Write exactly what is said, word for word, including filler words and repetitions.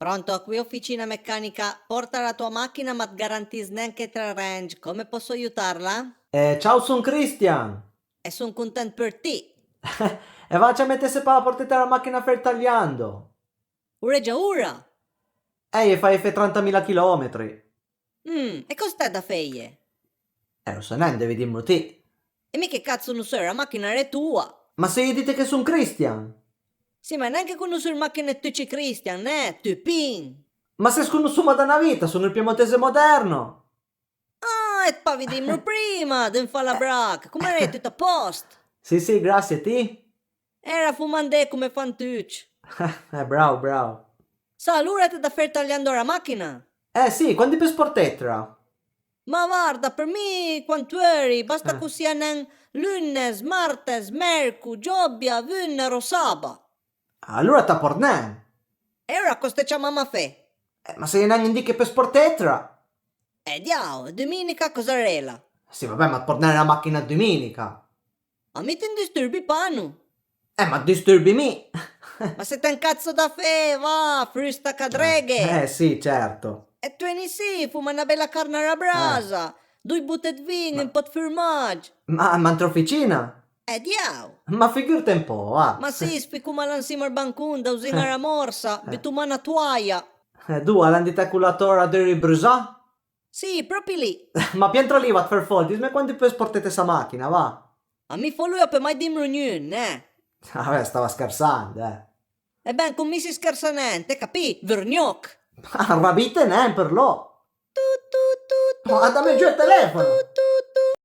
Pronto, qui officina meccanica, porta la tua macchina ma 't garantis nen che te la range, come posso aiutarla? Eh, ciao, son Christian! E son content për ti! E va, ciamete se pa portete la macchina a fare il tagliando! Ora è già ora! Eh, i faje fé trantamila chilometri! Mm, e còs t'hé da feje? Eh, lo sai nen, devi dimlo ti. E mi che cazzo no sai, la machina l'è toa. Ma se i ai dite che son Christian? Sì, ma nen che conosso le macchine 'd tuti i Christian, né, tupin! Ma se sconossoma da na vita, son il piemontese moderno! Ah, e t'pavi dimlo prima, de 'm fa la braca, come l'è, tut a post? Sì, sì, grazie, ti? Era fomandé come fan tuti. Eh, bravo, bravo. Sa, alora t'hé da fé il tagliando a la machina? Eh, sì, quandi peuss portetela? Ma varda, për mi quand veuris, basta ch'o sia nen lunes, martes, merco, giòbia, vënner o saba. Alora te la pòrte nen? E alora còs te ciamama a fé? Eh, ma se i é nen un dì che peuss portetela? Eh, diao, duminica còsa l'era? Sì, va bè, ma te pòrte nen la machina duminica? A mi ti 'm disturbi pa, no? Eh, ma 't disturbi mi! Ma se t'hé un cazzo da fé, va, frusta cadreghe! Eh, eh, sì, certo. E t'veni sì, foma na bela carn a la brasa, doi bote 'd vin, un pò 'd formagg. Ma, ma ant l'oficina? Eh, diao! Ma figurte un pò, va! Ma sì, sficoma là ansima al bancon, dauzin a la mòrsa, butoma na toaja. Eh, doa, l'han dite co la tòra duri brusà? Sì, pròpi lì. Ma piantla lì, va, 't fé 'l fòl, disme quandi peuss portete sa machina, va. A mi fòl a peuss mai dimlo gnun, né? Ah, beh, stava schersand, eh. E ben, con mi si schersa nen, t'hé capì, vërgnòch? Ma rabite nen për lò. Tu, tu, tu, tu, ma dame giù il telefono. Tu, tu, tu,